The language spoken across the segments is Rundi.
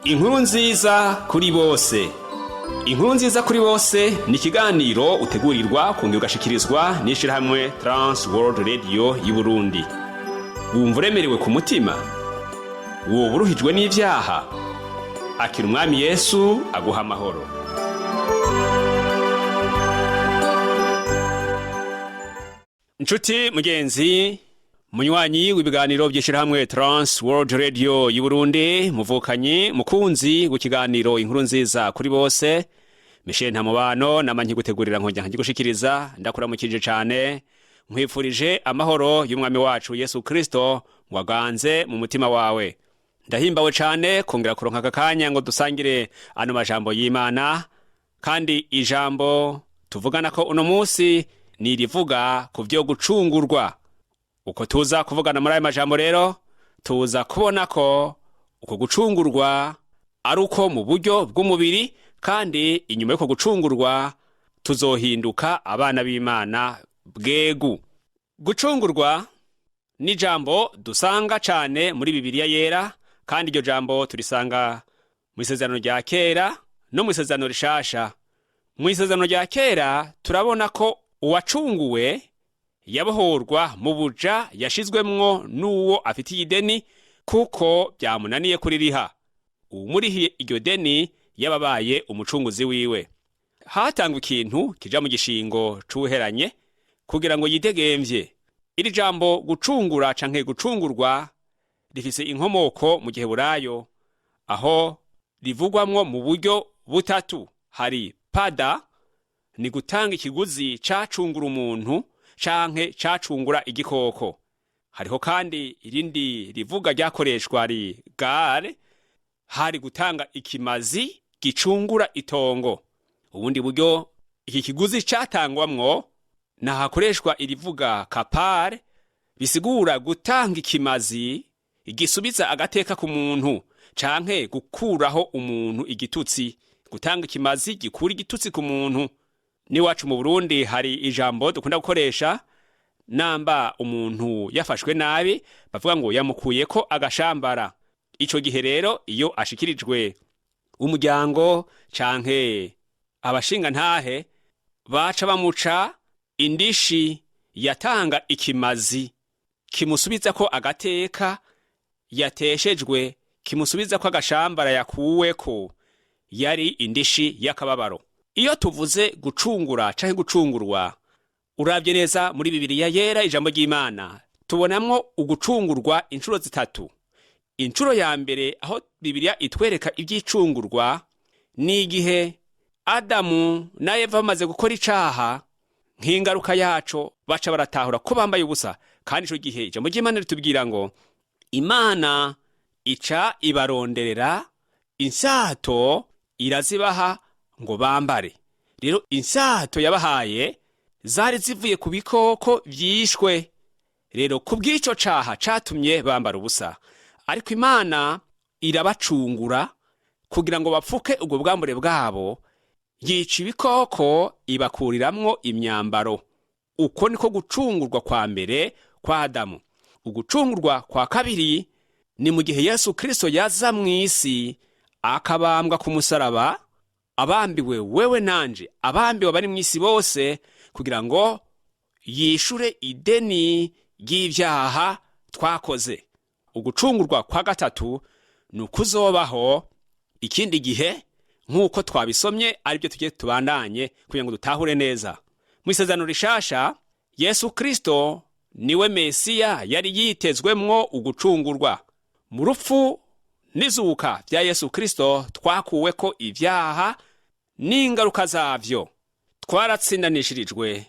Inkuru nziza kuri bose. Inkuru nziza kuri bose ni ikiganiro utegurirwa kongera ugashikirizwa n'ishirahamwe Trans World Radio y'Uburundi. Wumva uremerewe ku mutima? Woba uruhijwe n'ivyaha? Akira Umwami Yesu aguha amahoro. Nshuti mugenzi, munywanyi w'ibiganiro by'ishirahamwe Trans World Radio y'Uburundi, muvukanyi mukunzi w'ikiganiro Inkuru nziza kuri bose, Michel Ntamubano nama nkigutegurira nkongera nkigushikiriza, ndakuramukije cane, nkwifurije amahoro y'Umwami wacu Yesu Kristo ngo aganze mu mutima wawe. Ndahimbawe cane kongera kuronka aka kanya ngo dusangire ano majambo y'Imana, kandi ijambo tuvugana ko uno munsi ni irivuga ku vyo gucungurwa. Uko tuza kuvugana muri ayo majambo rero, tuza kubona ko uko gucungurwa ari uko mu buryo bw'umubiri, kandi inyuma y'uko gucungurwa tuzohinduka abana b'Imana bwegu. Gucungurwa ni ijambo dusanga cane muri Bibiliya Yera, kandi iryo jambo turisanga mu Isezerano rya Kera no mu Isezerano Rishasha. Mu Isezerano rya Kera turabona ko uwacunguwe yabohorwa mu buja yashizwemwo n'uwo afitiye ideni, kuko byamunaniye kuririha. Uwumurihiye iryo deni yababaye umucunguzi wiwe. Hatangwa ikintu kija mu gishingo c'uwuheranye kugira ngo yidegemvye. Iri jambo gucungura canke gucungurwa rifise inkomoko mu Giheburayo, aho rivugwamwo mu buryo butatu. Hari pada, ni gutanga ikiguzi cacungura umuntu canke cacungura igikoko. Hariho kandi irindi rivuga ryakoreshwa ri gare, hari gutanga ikimazi gicungura itongo. Ubundi buryo iki kiguzi catangwamwo nahakoreshwa irivuga kapare, bisigura gutanga ikimazi gisubiza agateka ku muntu canke gukuraho umuntu igitutsi, gutanga ikimazi gikura igitutsi ku muntu. N'iwacu mu Burundi hari ijambo dukunda gukoresha namba umuntu yafashwe nabi, bavuga ngo yamukuyeko agashambara. Ico gihe rero iyo ashikirijwe umuryango canke abashingantahe, baca bamuca indishi yatanga ikimazi kimusubizako agateka yateshejwe, kimusubizako agashambara yakuweko, yari indishi y'akababaro. Iyo tuvuze gucungura canke gucungurwa, uravye neza muri Bibiliya Yera, ijambo ry'Imana, tubonamwo ugucungurwa inshuro zitatu. Inshuro ya mbere aho Bibiliya itwereka ivy'icungurwa ni igihe Adamu na Eva bamaze gukora icaha, nk'ingaruka yaco baca baratahura ko bambaye ubusa. Kandi ico gihe ijambo ry'Imana ritubwira ngo Imana ica ibaronderera insato irazibaha ngo bambare. Rero insato yabahaye zari zivuye ku bikoko vyishwe. Rero kubw'ico caha catumye bambara ubusa, ariko Imana irabacungura kugira ngo bapfuke ubwo bwambure bwabo, yica ibikoko ibakuriramwo imyambaro. Uko niko gucungurwa kwa mbere kwa Adamu. Ugucungurwa kwa kabiri ni mu gihe Yesu Kristo yaza mw'isi akabambwa ku musaraba, abambiwe wewe nanje, abambiwe abari mw'isi bose, kugira ngo yishure ideni ry'ivyaha twakoze. Ugucungurwa kwa gatatu ni ukuzobaho ikindi gihe, nk'uko twabisomye, aribyo tugiye tubandanye kugira ngo dutahure neza. Mu Isezerano Rishasha, Yesu Kristo niwe Mesiya yari yitezwemwo ugucungurwa. Mu rupfu n'izuka vya Yesu Kristo twakuweko ivyaha n'ingaruka zavyo, twaratsindanishirijwe,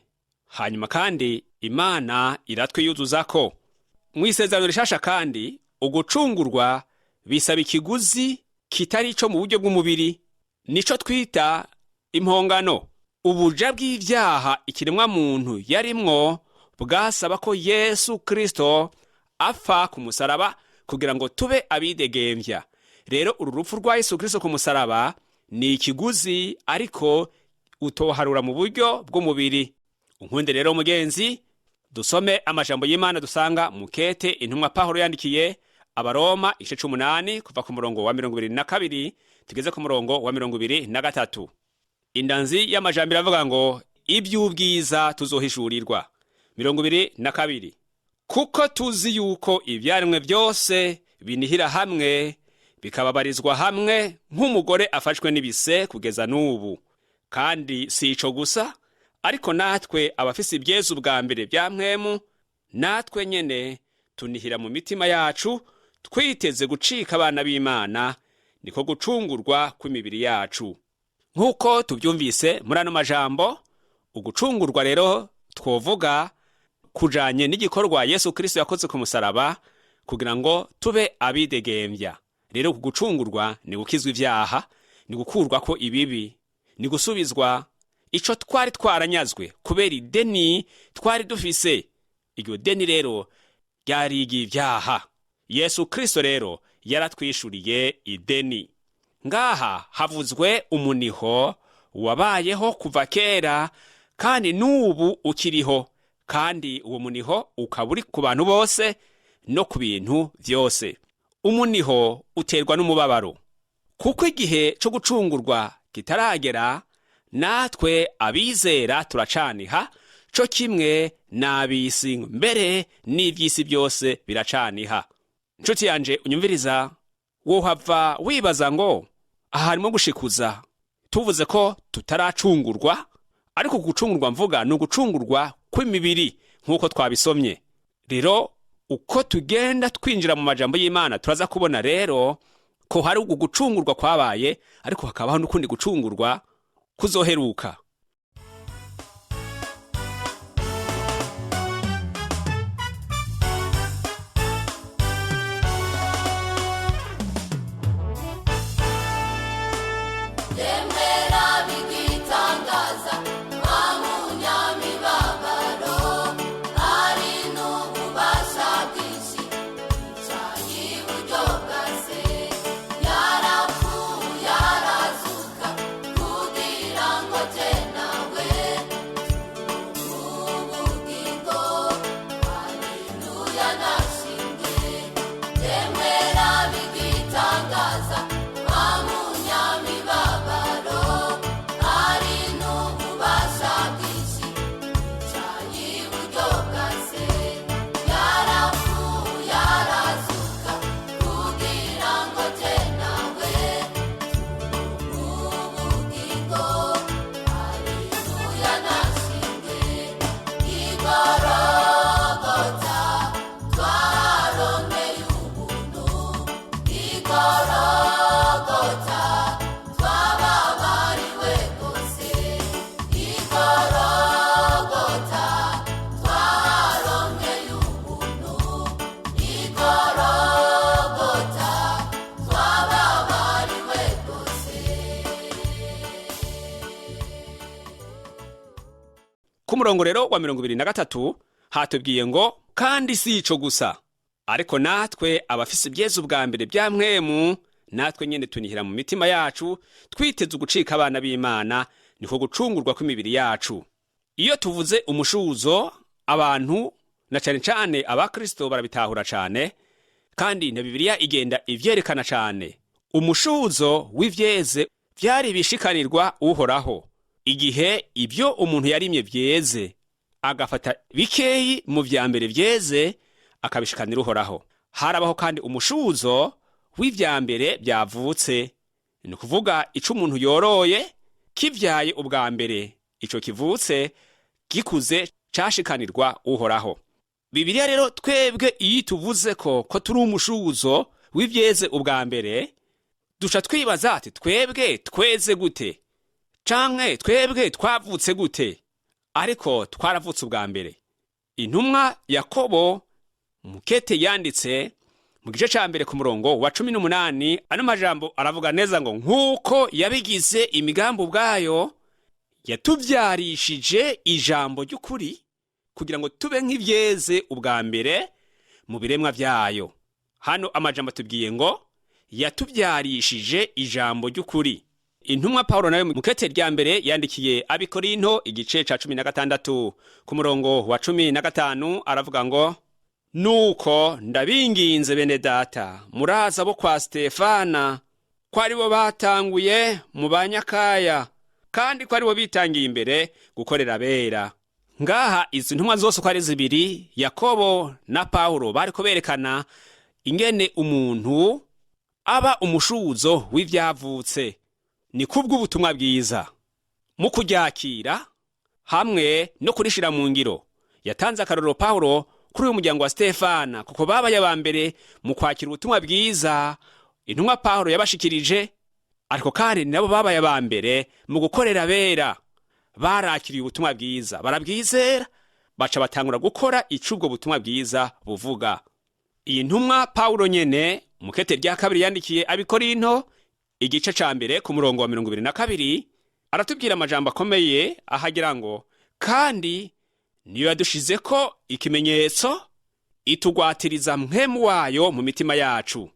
hanyuma kandi Imana iratwiyuzuzako. Mu Isezerano Rishasha kandi ugucungurwa bisaba ikiguzi kitari ico mu buryo bw'umubiri, nico twita impongano. Ubuja bw'ivyaha ikiremwa muntu yarimwo bwasaba ko Yesu Kristo apfa ku musaraba kugira ngo tube abidegemvya. Rero uru rupfu rwa Yesu Kristo ku musaraba ni ikiguzi, ariko utoharura mu buryo bw'umubiri. Unkunde rero mugenzi, dusome amajambo y'Imana dusanga mu kete intumwa Pawulo yandikiye Abaroma igice c'umunani, kuva ku murongo wa 22 tugeze ku murongo wa 23. Indanzi y'amajambo iravuga ngo iby'ubwiza tuzohishurirwa. 22: Kuko tuzi yuko ibyaremwe byose binihira hamwe, bikababarizwa hamwe nk'umugore afashwe n'ibise kugeza n'ubu. Kandi si ico gusa, ariko natwe abafise ibyeze ubwa mbere bya mpwemu, natwe nyene tunihira mu mitima yacu, twiteze gucika abana b'Imana, niko gucungurwa kw'imibiri yacu. Nk'uko tubyumvise muri ano majambo, ugucungurwa rero twovuga kujanye n'igikorwa Yesu Kristo yakoze ku musaraba kugira ngo tube abidegembya. Rero ku gucungurwa ni gukizwa ivyaha, ni gukurwako ibibi, ni gusubizwa ico twari twaranyazwe kubera ideni twari dufise. Iryo deni rero ryari iry'ivyaha. Yesu Kristo rero yaratwishuriye ideni. Ngaha havuzwe umuniho wabayeho kuva kera kandi n'ubu ukiriho, kandi uwo muniho ukaba uri ku bantu bose no ku bintu vyose. Umuniho uterwa n'umubabaro, kuko igihe co gucungurwa kitaragera, natwe abizera turacaniha co kimwe n'ab'isi, mbere n'ivy'isi byose biracaniha. Nshuti yanje unyumviriza, wohava wibaza ngo aha harimo gushikuza, tuvuze ko tutaracungurwa. Ariko gucungurwa mvuga ni ugucungurwa kw'imibiri nk'uko twabisomye. Rero uko tugenda twinjira mu majambo y'Imana, turaza kubona rero ko hari ugu gucungurwa kwabaye, ariko hakabaho n'ukundi gucungurwa kuzoheruka. Remera bigitangaza wa munyamibabaro, ari n'ububasha bwinshi, yicaye iburyo bwa Se. Yarapfuye arazuka kugira ngo jye nawe ubugingo. Haleluya nashimwe. Remera bigitangaza wa munyamibabaro, ari n'ububasha bwinshi, yicaye iburyo bwa Se. Yarapfuye arazuka kugira ngo jye nawe ubugingo. Haleluya nashimwe. Igorogota twarongeye ubuntu, Igorogota twababariwe rwose, Igorogota twarongeye ubuntu, Igorogota twababariwe rwose. Ku murongo rero wa 23 hatubwiye ngo kandi si ico gusa, ariko natwe abafise ibyeze ubwa mbere bya mpwemu, natwe nyene tunihira mu mitima yacu, twiteze ugucika abana b'Imana, niko gucungurwa kw'imibiri yacu. Iyo tuvuze umushuzo, abantu na cane cane abakristo barabitahura cane, kandi na Bibiliya igenda ivyerekana cane. Umushuzo w'ivyeze vyari bishikanirwa Uhoraho igihe ibyo umuntu yarimye vyeze, agafata bikeyi mu vya mbere vyeze akabishikanira Uhoraho. Harabaho kandi umushuzo w'ivya mbere vyavutse, ni ukuvuga ico umuntu yoroye kivyaye ubwa mbere, ico kivutse gikuze cashikanirwa Uhoraho. Bibiliya rero twebwe iyo tuvuze ko turi umushuzo w'ivyeze ubwa mbere, duca twibaza ati twebwe tweze gute, canke twebwe twavutse gute? Ariko twaravutse ubwa mbere. Intumwa Yakobo mukete yanditse mu gice ca mbere ku murongo wa 18, ano majambo aravuga neza ngo nk'uko yabigize imigambi ubwayo, yatuvyarishije ijambo ry'ukuri kugira ngo tube nk'ivyeze ubwa mbere mu biremwa vyayo. Hano amajambo atubwiye ngo yatuvyarishije ijambo ry'ukuri. Intumwa Paulo nayo mukete rya mbere yandikiye Abikorinto, igice ca 16 ku murongo wa 15, aravuga ngo Nuko ndabinginze bene data, muraza bo kwa Stefana, ko aribo batanguye mu banyakaya, kandi ko aribo bitangiye imbere gukorera abera. Ngaha izi ntumwa zose uko ari zibiri, Yakobo na Pawulo, bariko berekana ingene umuntu aba umushuzo w'ivyavutse ni kubw'ubutumwa bwiza mu kuryakira hamwe no kurishira mu ngiro. Yatanze akarorero Pawulo kuri uyu muryango wa Stefana, kuko babaye aba mbere mu kwakira ubutumwa bwiza intumwa Pawulo yabashikirije, ariko kandi nabo babaye aba mbere mu gukorera abera. Barakiriye ubutumwa bwiza, barabwizera, baca batangura gukora ico ubwo butumwa bwiza buvuga. Iyi ntumwa Pawulo nyene, mu kete rya kabiri yandikiye Abikorinto, igice ca mbere ku murongo wa 22, aratubwira amajambo akomeye ahagira ngo: "Kandi niyo yadushizeko ikimenyetso, itugwatiriza mpwemu wayo mu mitima yacu."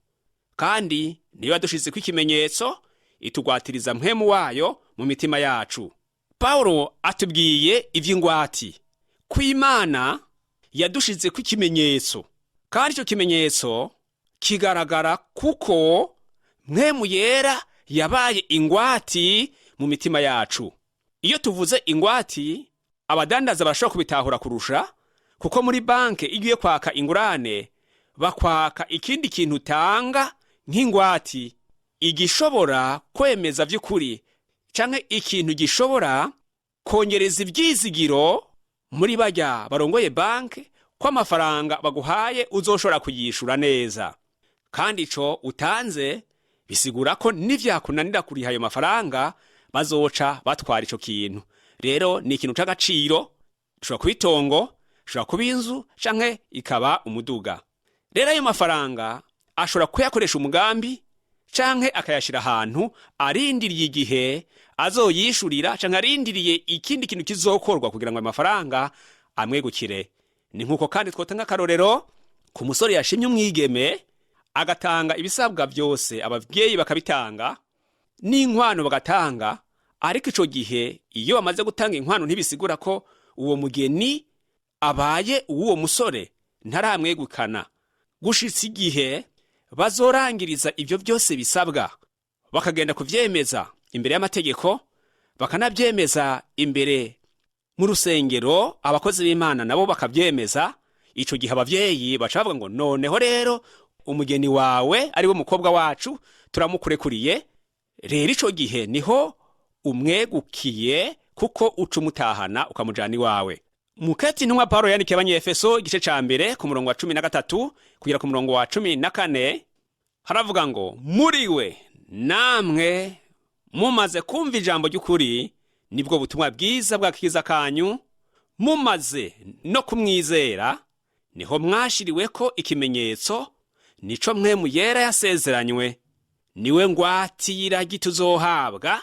Kandi niyo yadushizeko ikimenyetso, itugwatiriza mpwemu wayo mu mitima yacu. Pawulo atubwiye ivy'ingwati, ko Imana yadushizeko ikimenyetso, kandi ico kimenyetso kigaragara kuko mpwemu yera yabaye ingwati mu mitima yacu. Iyo tuvuze ingwati, abadandaza barashobora kubitahura kurusha, kuko muri banke iyo ugiye kwaka ingurane bakwaka ikindi kintu utanga nk'ingwati, igishobora kwemeza vy'ukuri canke ikintu gishobora kongereza ivyizigiro muri barya barongoye banke ko amafaranga baguhaye uzoshobora kuyishura neza. Kandi ico utanze bisigura ko nivyakunanira kuriha ayo mafaranga, bazoca batwara ico kintu. Rero ni ikintu c'agaciro, gishobora kuba itongo, ishobora kuba inzu canke ikaba umuduga. Rero ayo mafaranga ashobora kuyakoresha umugambi canke akayashira ahantu arindiriye igihe azoyishurira, canke arindiriye ikindi kintu kizokorwa kugira ngo ayo mafaranga amwegukire. Ni nkuko kandi twotanga akarorero ku musore yashimye umwigeme, agatanga ibisabwa byose, abavyeyi bakabitanga n'inkwano bagatanga. Ariko ico gihe iyo bamaze gutanga inkwano, ntibisigura ko uwo mugeni abaye uw'uwo musore, ntaramwegukana gushitsa igihe bazorangiriza ibyo byose bisabwa, bakagenda kuvyemeza imbere y'amategeko, bakanabyemeza imbere mu rusengero, abakozi b'Imana nabo bakavyemeza. Ico gihe abavyeyi baca bavuga ngo: "Noneho rero umugeni wawe ari we mukobwa wacu turamukurekuriye." Rero ico gihe niho umwegukiye, kuko uca umutahana ukamujana iwawe. Muketi intumwa Pawulo yandikiye Abanyefeso, igice ca mbere ku murongo wa 13 kugera ku murongo wa 14, haravuga ngo: "Muri we namwe mumaze kumva ijambo ry'ukuri, nibwo butumwa bwiza bw'akiza kanyu, mumaze no kumwizera, niho mwashiriweko ikimenyetso, nico mpwemu yera yasezeranywe, niwe ngwati y'iragi tuzohabwa,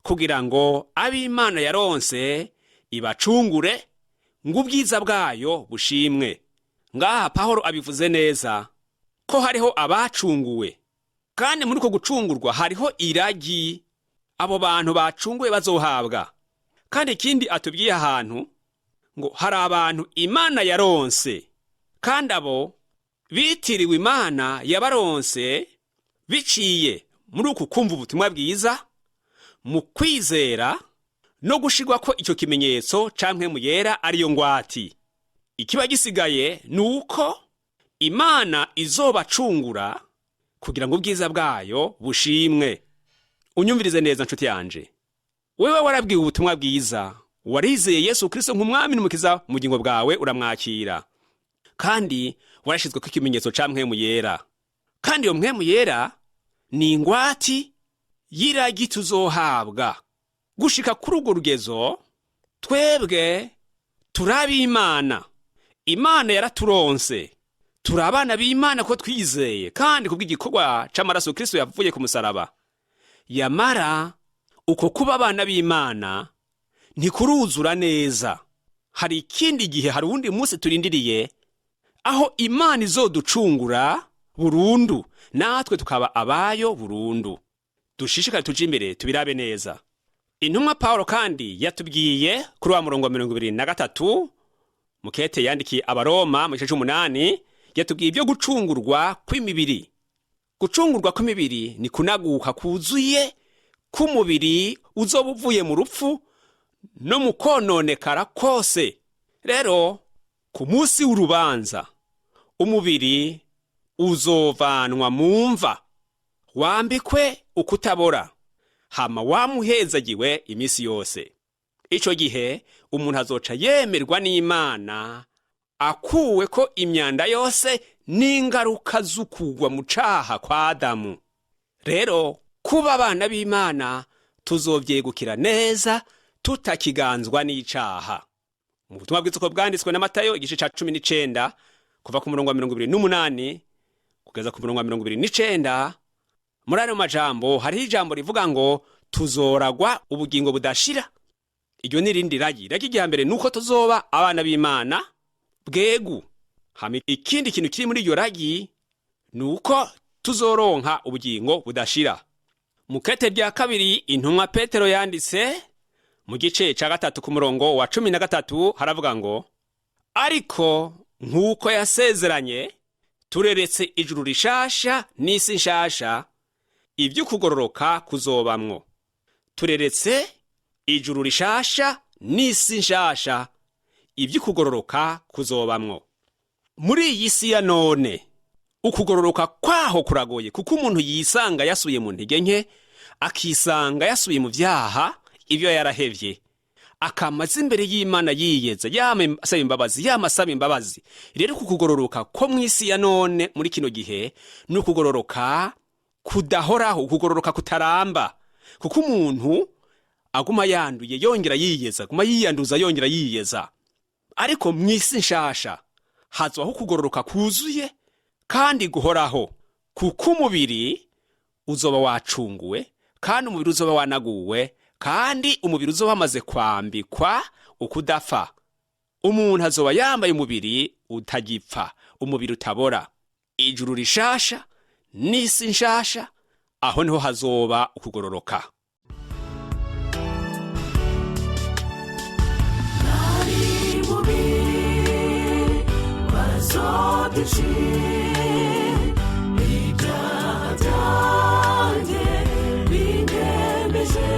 kugira ngo ab'Imana yaronse ibacungure, ngo ubwiza bwayo bushimwe." Ngaha Pawulo abivuze neza ko hariho abacunguwe, kandi muri uko gucungurwa hariho iragi abo bantu bacunguwe bazohabwa. Kandi ikindi atubwiye ahantu ngo hari abantu Imana yaronse, kandi abo bitiriwe Imana yabaronse biciye muri uku kumva ubutumwa bwiza mu kwizera no gushirwa ko icyo kimenyetso ca mpwemu yera ariyo ngwati. Ikiba gisigaye ni uko Imana izobacungura kugira ngo ubwiza bwayo bushimwe. Unyumvirize neza nshuti yanje, wewe warabwiwe ubutumwa bwiza, warizeye Yesu Kristo nk'umwami n'umukiza mu bugingo bwawe, uramwakira, kandi warashizwe ko ikimenyetso ca mpwemu yera. Kandi iyo mpwemu yera ni ingwati y'iragi tuzohabwa. Gushika kuri urwo rugezo, twebwe turi ab'Imana, Imana yaraturonse, turi abana b'Imana ko twizeye kandi kubw'igikorwa c'amaraso Kristo yavuye ku musaraba. Yamara uko kuba abana b'Imana ntikuruzura neza. Hari ikindi gihe, hari uwundi munsi turindiriye aho Imana izoducungura burundu, natwe tukaba abayo burundu. Dushishikare tuje imbere tubirabe neza. Intumwa Pawulo kandi yatubwiye kuri wa murongo wa 23. Mukete yandikiye Abaroma mu gice c'umunani yatubwiye ibyo gucungurwa kw'imibiri. Gucungurwa kw'imibiri ni kunaguka kuzuye k'umubiri uzoba uvuye mu rupfu no mu kononekara kose. Rero ku munsi w'urubanza umubiri uzovanwa mu mva, wambikwe ukutabora, hama wamuhezagiwe iminsi yose. Ico gihe umuntu azoca yemerwa n'Imana akuwe ko imyanda yose n'ingaruka z'ukugwa mu caha kwa Adamu. Rero kuba abana b'Imana tuzovyegukira neza tutakiganzwa n'icaha. Mu butumwa bw'isuko bwanditswe na Matayo igice ca 19 kuva ku murongo wa 28 kugeza ku murongo wa 29, muri ayo majambo hariho ijambo rivuga ngo tuzoragwa ubugingo budashira. Iryo ni irindi ragi. Iragi rya mbere nuko tuzoba abana b'Imana bwegu. Hama ikindi kintu kiri muri iryo ragi nuko tuzoronka ubugingo budashira. Mu kete rya kabiri intumwa Petero yanditse mu gice ca 3 ku murongo wa 13 haravuga ngo: ariko nk'uko yasezeranye tureretse ijuru rishasha n'isi nshasha, ivy'ukugororoka kuzobamwo. Tureretse ijuru rishasha n'isi nshasha, ivy'ukugororoka kuzobamwo. Muri iyi si ya none ukugororoka kwaho kuragoye, kuko umuntu yisanga yasubiye mu ntege nke, akisanga yasubiye mu vyaha ibyo yarahevye, akamaze imbere y'Imana yiyeza, yama asaba imbabazi, yama asaba imbabazi. Rero kukugororoka ko mw'isi ya none muri kino gihe ni ukugororoka kudahoraho, ukugororoka kutaramba, kuko umuntu aguma yanduye yongera yiyeza, aguma yiyanduza yongera yiyeza. Ariko mw'isi nshasha hazobaho ukugororoka kuzuye kandi guhoraho, kuko umubiri uzoba wacunguwe, kandi umubiri uzoba wanaguwe, kandi umubiri uzoba wamaze kwambikwa ukudapfa. Umuntu azoba yambaye umubiri utagipfa, umubiri utabora. Ijuru rishasha n'isi nshasha, aho niho hazoba ukugororoka. Nari mubi wazobye ibyaha byanjye bintembeje.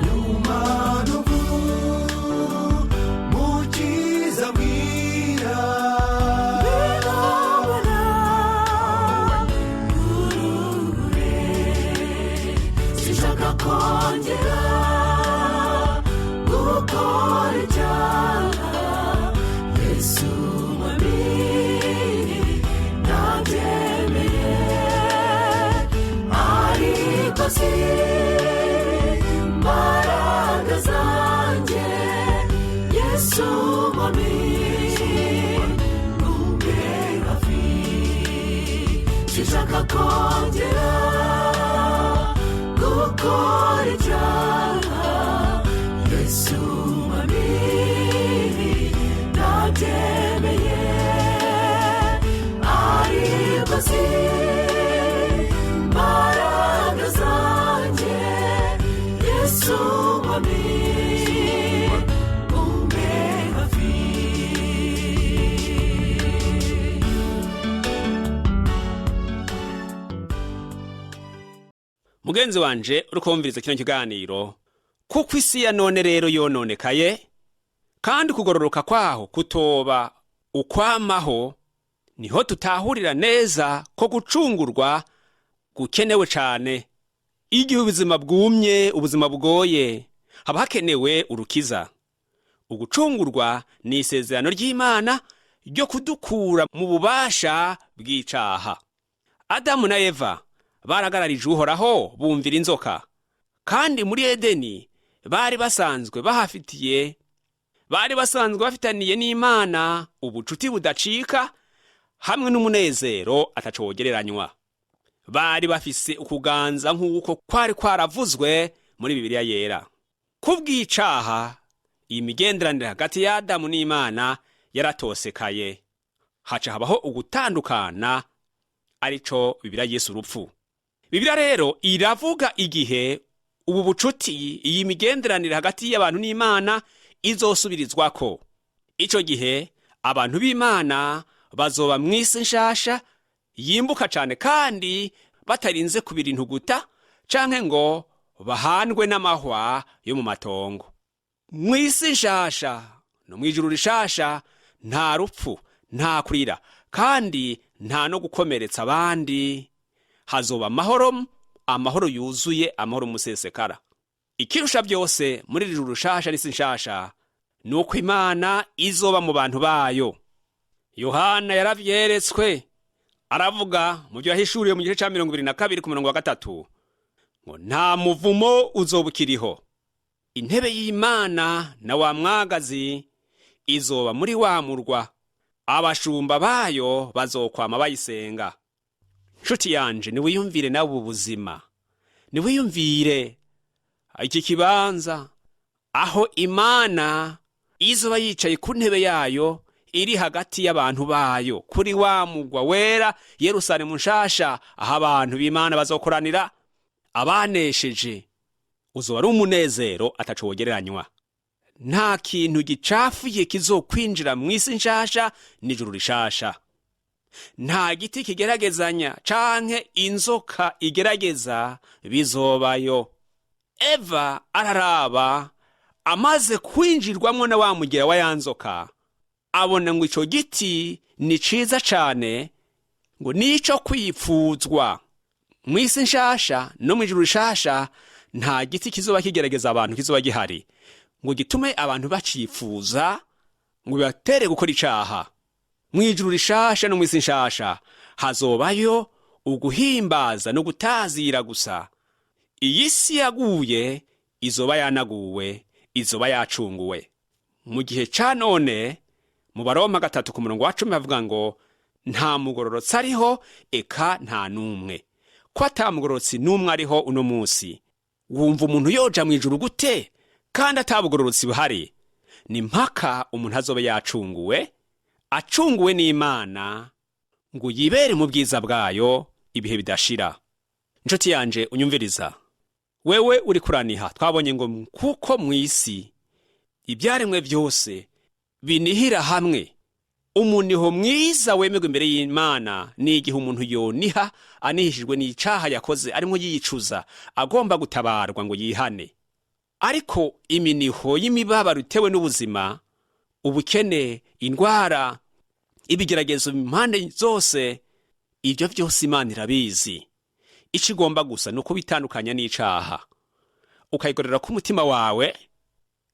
Nyuma n'ubu mukiza mbwira Mbona urure, sinshaka kongera gukora icyaha. Yesu mwami ndabyemeye, ariko si imbaraga zanjye. Yesu mwami umbe hafi, sinshaka kongera gukora icyaha. Yesu mwami ndabyemeye, ariko si imbaraga zanjye. Yesu mwami umbe hafi. Mugenzi wanje uriko wumviriza kino kiganiro, kuko isi ya none rero yononekaye kandi kugororoka kwaho kutoba ukwamaho, niho tutahurira neza ko gucungurwa gukenewe cane. Igihe ubuzima bwumye, ubuzima bugoye, haba hakenewe urukiza. Ugucungurwa ni isezerano ry'Imana ryo kudukura mu bubasha bw'icaha. Adamu na Eva baragararije Uhoraho bumvira inzoka, kandi muri Edeni bari basanzwe bahafitiye, bari basanzwe bafitaniye n'Imana ubucuti budacika hamwe n'umunezero ataco wogereranywa. Bari bafise ukuganza nk'uko kwari kwaravuzwe muri Bibiliya Yera. Kubw'icaha, iyi migenderanire hagati ya Adamu n'Imana yaratosekaye, haca habaho ugutandukana, arico Bibiliya yise urupfu. Bibiliya rero iravuga igihe ubu bucuti, iyi migenderanire hagati y'abantu n'Imana izosubirizwako. Ico gihe abantu b'Imana bazoba mw'isi nshasha yimbuka cane kandi batarinze kubira intuguta canke ngo bahandwe n'amahwa yo mu matongo. Mw'isi nshasha no mw'ijuru rishasha nta rupfu, nta kurira, kandi nta no gukomeretsa abandi. Hazoba amahoro, amahoro yuzuye, amahoro musesekara. Ikirusha byose muri iri juru rishasha n'isi nshasha ni uko Imana izoba mu bantu bayo. Yohana yaravyeretswe, aravuga mu byo yahishuriwe mu gice ca 22 ku murongo wa 3 ngo nta muvumo uzoba ukiriho. Intebe y'Imana na wa mwagazi izoba muri wa murwa, abashumba bayo bazokwama bayisenga. Nshuti yanje, niwiyumvire nawe ubu buzima, niwiyumvire iki kibanza aho Imana izoba yicaye ku ntebe yayo iri hagati y'abantu bayo kuri wa mugwa wera Yerusalemu nshasha, aho abantu b'Imana bazokoranira abanesheje. Uzoba ari umunezero ataco wogereranywa. Nta kintu gicafuye kizokwinjira mw'isi nshasha n'ijuru rishasha. Nta giti kigeragezanya canke inzoka igerageza bizobayo. Eva araraba amaze kwinjirwamwo na wa mugera wa ya nzoka, abona ngo ico giti ni ciza cane, ngo nico kwipfuzwa. Mw'isi nshasha no mw'ijuru rishasha nta giti kizoba kigerageza abantu kizoba gihari ngo gitume abantu bacipfuza ngo bibatere gukora icaha. Mw'ijuru rishasha no mw'isi nshasha hazobayo uguhimbaza no gutazira gusa. Iyi si yaguye izoba yanaguwe, izoba yacunguwe. Mu gihe ca none, mu Baroma 3 ku murongo wa 10 bavuga ngo nta mugororotsi ariho, eka nta n'umwe. Ko ata mugororotsi n'umwe ariho uno munsi, wumva umuntu yoja mw'ijuru gute kandi ata bugororotsi buhari? Ni mpaka umuntu azoba yacunguwe, acunguwe n'Imana ngo yibere mu bwiza bwayo ibihe bidashira. Nshuti yanje unyumviriza, wewe uri kuraniha, twabonye ngo kuko mw'isi ibyaremwe byose binihira hamwe. Umuniho mwiza wemerwa imbere y'Imana ni igihe umuntu yoniha anihishijwe n'icaha yakoze, arimo yicuza, agomba gutabarwa ngo yihane. Ariko iminiho y'imibabaro itewe n'ubuzima, ubukene, indwara, ibigeragezo impande zose, ibyo byose Imana irabizi. Ico igomba gusa ni uko witandukanya n'icaha, ukayigorera ko umutima wawe.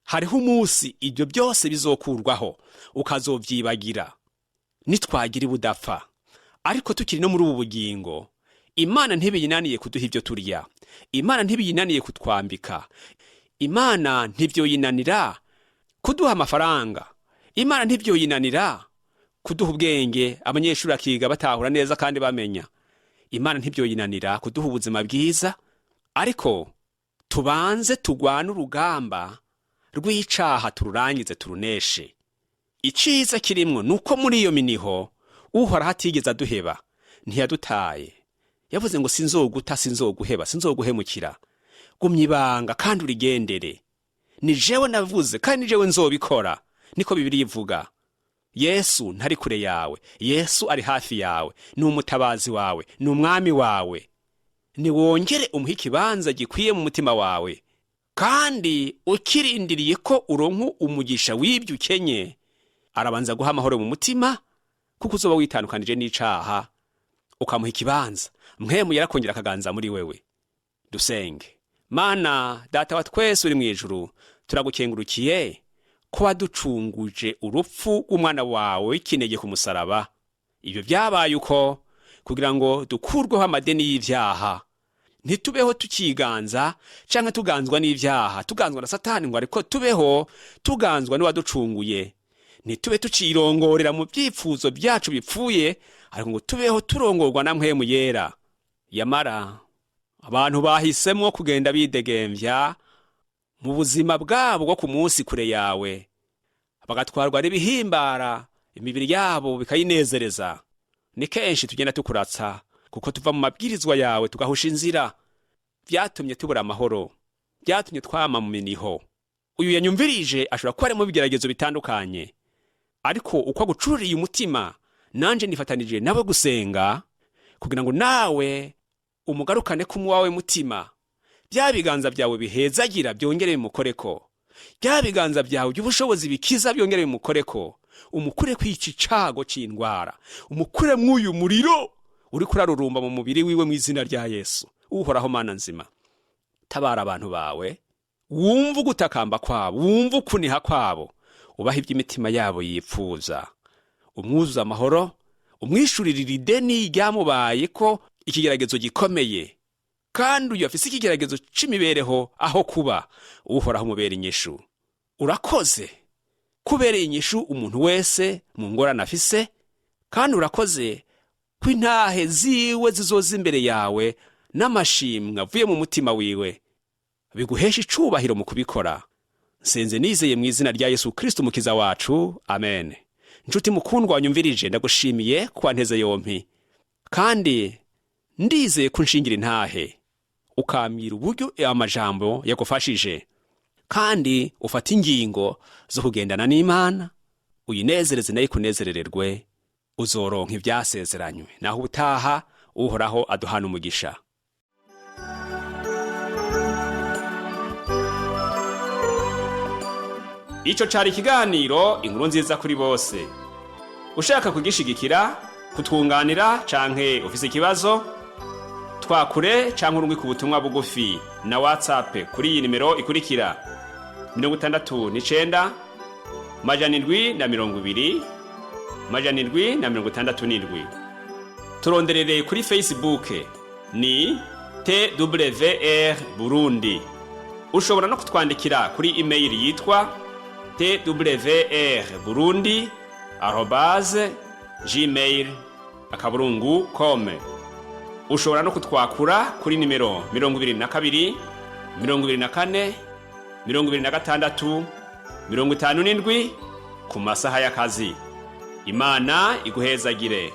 Hariho umunsi ibyo byose bizokurwaho, ukazovyibagira nitwagira ibudapfa. Ariko tukiri no muri ubu bugingo, Imana ntibiyinaniye kuduha ibyo turya, Imana ntibiyinaniye kutwambika, Imana ntibyoyinanira kuduha amafaranga, Imana ntibyoyinanira kuduha ubwenge, abanyeshuri bakiga batahura neza kandi bamenya. Imana ntibyoyinanira kuduha ubuzima bwiza, ariko tubanze tugwane urugamba rw'icaha, tururangize, turuneshe. Iciza kirimwo nuko muri iyo miniho Uhoraho atigeze aduheba, ntiyadutaye. Yavuze ngo sinzoguta, sinzoguheba, sinzoguhemukira. Gumya ibanga kandi urigendere. Ni jewe navuze kandi ni jewe nzobikora, niko Bibiliya ivuga. Yesu ntari kure yawe, Yesu ari hafi yawe, ni umutabazi wawe, ni umwami wawe. Niwongere umuhe ikibanza gikwiye mu mutima wawe, kandi ukirindiriye ko uronka umugisha w'ibyo ukenye, arabanza guha amahoro mu mutima, kuko uzoba witandukanije n'icaha ukamuha ikibanza. Mpwemu yarakongera akaganza muri wewe. Dusenge. Mana Data wa twese uri mw'ijuru, turagukengurukiye ko waducunguje urupfu rw'umwana wawe w'ikinege ku musaraba. Ibyo byabaye uko kugira ngo dukurweho amadeni y'ivyaha, ntitubeho tukiganza canke tuganzwa n'ivyaha, tuganzwa na Satani, ngo ariko tubeho tuganzwa n'uwaducunguye. Ntitube tucirongorera mu vyifuzo vyacu bipfuye, ariko ngo tubeho turongorwa na Mpwemu Yera. Yamara abantu bahisemwo kugenda bidegemvya mu buzima bwabo bwo ku munsi kure yawe, bagatwarwa n'ibihimbara imibiri yabo bikayinezereza. Ni kenshi tugenda tukuratsa kuko tuva mu mabwirizwa yawe tugahusha inzira. Vyatumye tubura amahoro, vyatumye twama mu miniho. Uyu yanyumvirije ashobora kuba ari mu bigeragezo bitandukanye. Ariko uko agucururiye umutima, nanje nifatanije nawe gusenga kugira ngo nawe umugarukane k'umuwawe mutima. Bya biganza byawe bihezagira byongere bimukoreko, bya biganza byawe by'ubushobozi bikiza byongere bimukoreko, umukure kw'iki cago c'indwara, umukure mw'uyu muriro uriko urarurumba mu mubiri wiwe, mu izina rya Yesu. Uhoraho Mana nzima, tabara abantu bawe, wumve ugutakamba kwabo, wumve ukuniha kwabo, ubahe iby'imitima yabo yipfuza, umwuzuze amahoro, umwishurire ideni ryamubaye ko ikigeragezo gikomeye. Kandi uyu afise ikigeragezo c'imibereho aho kuba, Uhoraho, umubera inyishu. Urakoze kubereye inyishu umuntu wese mu ngorane afise, kandi urakoze ko intahe ziwe zizoza imbere yawe n'amashimwe avuye mu mutima wiwe, biguhesha icubahiro mu kubikora. Nsenze nizeye mu izina rya Yesu Kristo Umukiza wacu, amen. Nshuti mukundwa wanyumvirije, ndagushimiye ko wanteze yompi, kandi ndizeye ko unshingira intahe ukambwira uburyo amajambo yagufashije, kandi ufata ingingo zo kugendana n'Imana, uyinezereze nayo ikunezerererwe, uzoronka ibyasezeranywe. Naho ubutaha, Uhoraho aduhana umugisha. Ico cari ikiganiro Inkuru Nziza kuri Bose. Ushaka kugishigikira, kutwunganira canke ufise ikibazo, twakure canke urungike ubutumwa bugufi na WhatsApp kuri iyi nimero ikurikira: 69 720 767. Turonderere kuri Facebook ni TWR Burundi. Ushobora no kutwandikira kuri email yitwa twrburundi@gmail.com. Ushobora no kutwakura kuri nimero 22 24 26 57 ku masaha y'akazi. Imana iguhezagire.